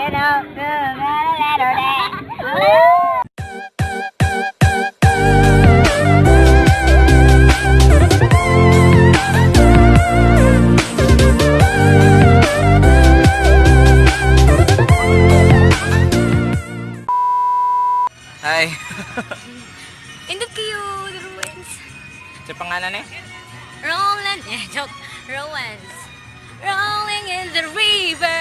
Hi. Indot kayo, the ruins. Sa pangalan eh? Roland, eh, joke. Rowans. Rolling in the river.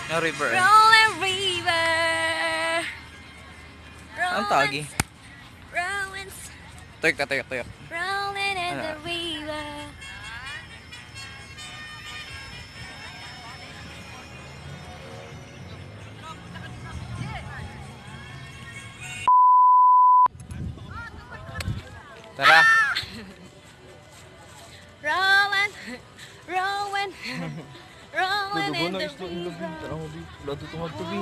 No river eh. Rolling river. Ang tagi? Rowans. Tuyok ka, tuyok, tuyok. Rolling in Ano? the river. Tara. Rolling. Rolling. Rolling in the river. Tara mo, bi. Wala tutungag to, bi.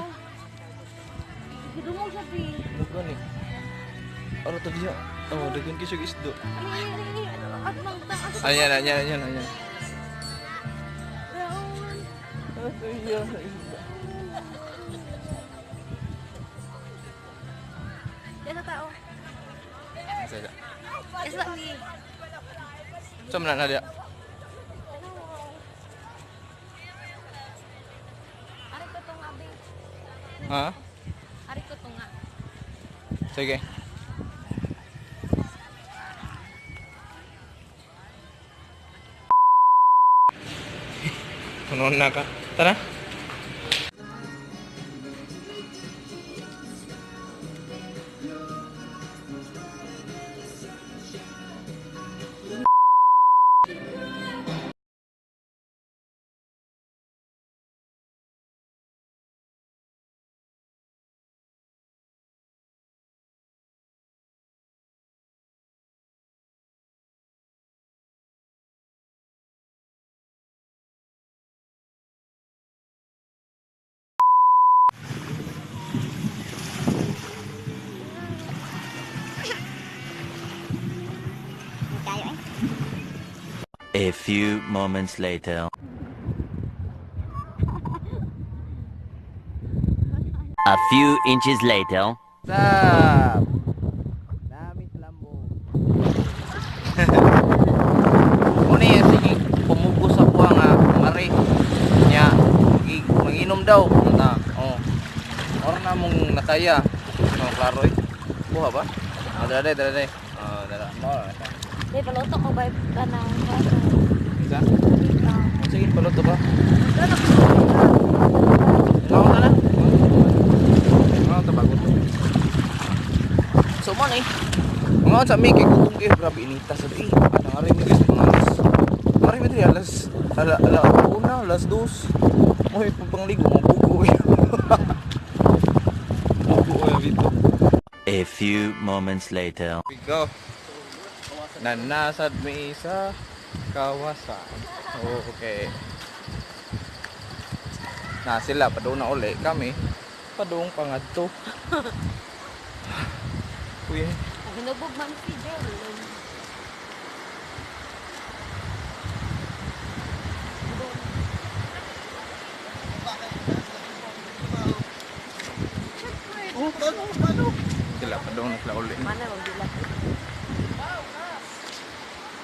Gidumog siya, bi. Mugan eh. Ano to diya? Oh, dagan kayo siyang isdo. Ayan, ayan, ayan, ayan. Rolling. Ano iya, isda. Yan sa tao. Sa Yan sa bi. Sa man na diya? Ari ko to nga, bi. Ha? Ari ko to nga. Sige. Puno na ka. Tara. A few moments later. A few inches later. Stop! Dami lambo. Muna yan, sige, pumugo sa buwa nga, mare. Nya, manginom daw. Na, oh. Ora na mong nakaya. No, klaro eh. Buha ba? Ah, dala day, dala day. Oh, dala. Mo. Di, paluto ko ba kanang Isa? Oh, sige, paluto ba? Ngaon na na. Ngaon ta bago to. So man eh. Mga sa mi kay gutom kayo, grabe inita sa eh. Nangari mi guys mga alas. Nangari mi diri alas ala ala una, alas dos. Moy pangligo mo bugo eh. Bugo eh dito. A few moments later. We go. Nanasad mi sa kawasan. Oh, okay. Na sila padung na uli kami. Padung pangadto. Kuya. Hinubog man si Jel. Sila padung na sila uli. Mana wag dila.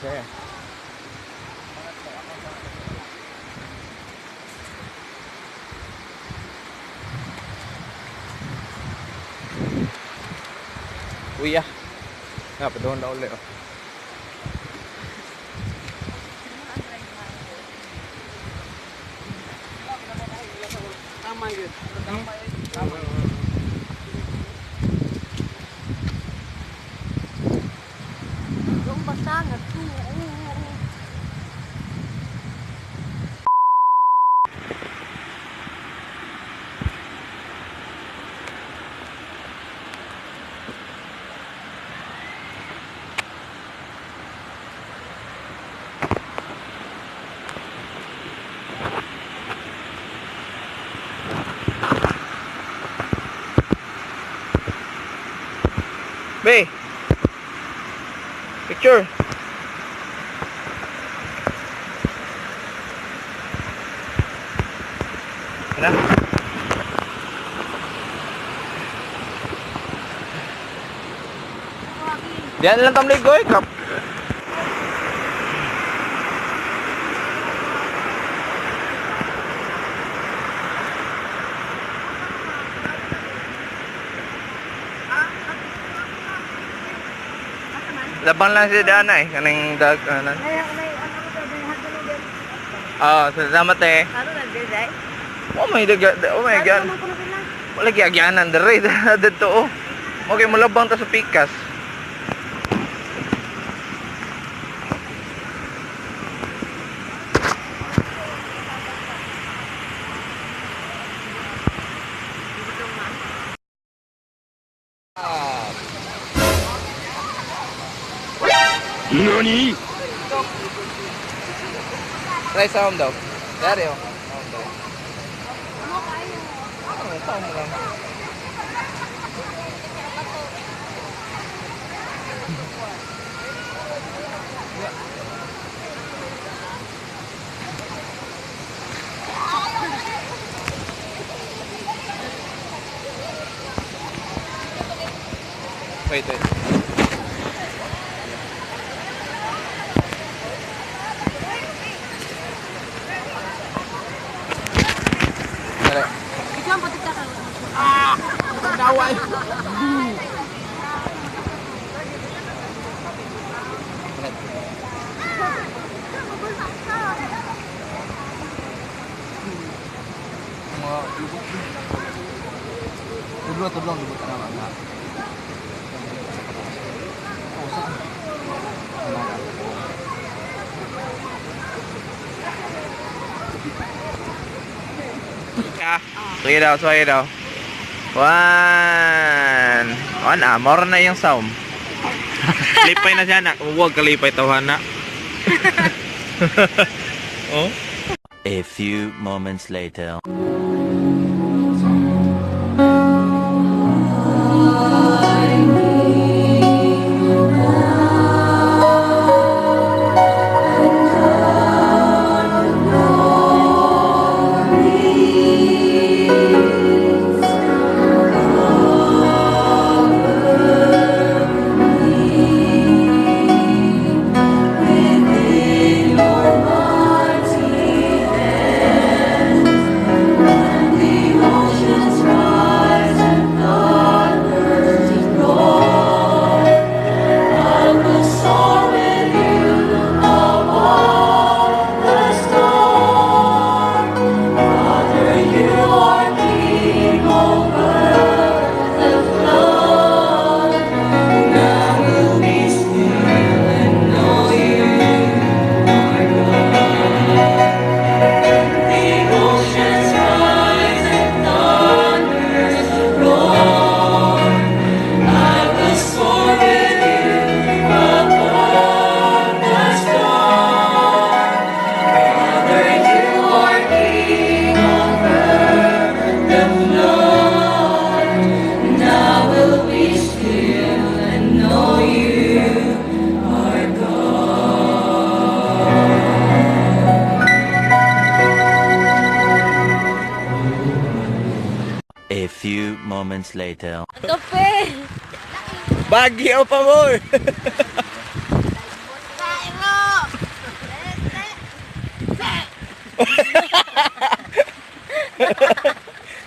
Okay. Kuya. Na padung na uli oh. Doon basta nagtuo. Be. Picture. Ano? Diyan lang tamlig ko eh. Kap. Labang lang si Dana eh. Kaning dag kanan. Ah, salamat eh. Ano nag-day? Oh my God. Oh my God. Wala giagyanan dere didto oh. Okay, mulabang ta sa pikas. NANI? Try sa home daw. Dari oh. Home daw. Ano, tao mo lang. Wait, wait. Dali. Ikaw ang putik ka. Daway. Mga lubot. Tudlo, tudlo ang lubot na mga. Sige daw, sige daw. One. One, ah, mora na yung sound. Lipay na siya na. Huwag kalipay tawhan na. Oh? A few moments later. A few moments later. Ang kape! Bagyo pa more!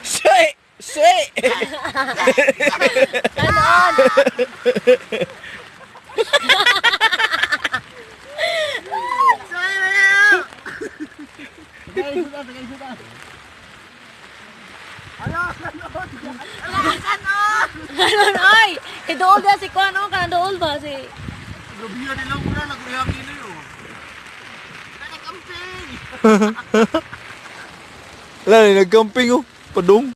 Sweet! Sweet! Kanon! Kanon, ay! Kay dool ba si Kwan, oh? Kanon dool ba si... Wala, nagcamping oh. Padung.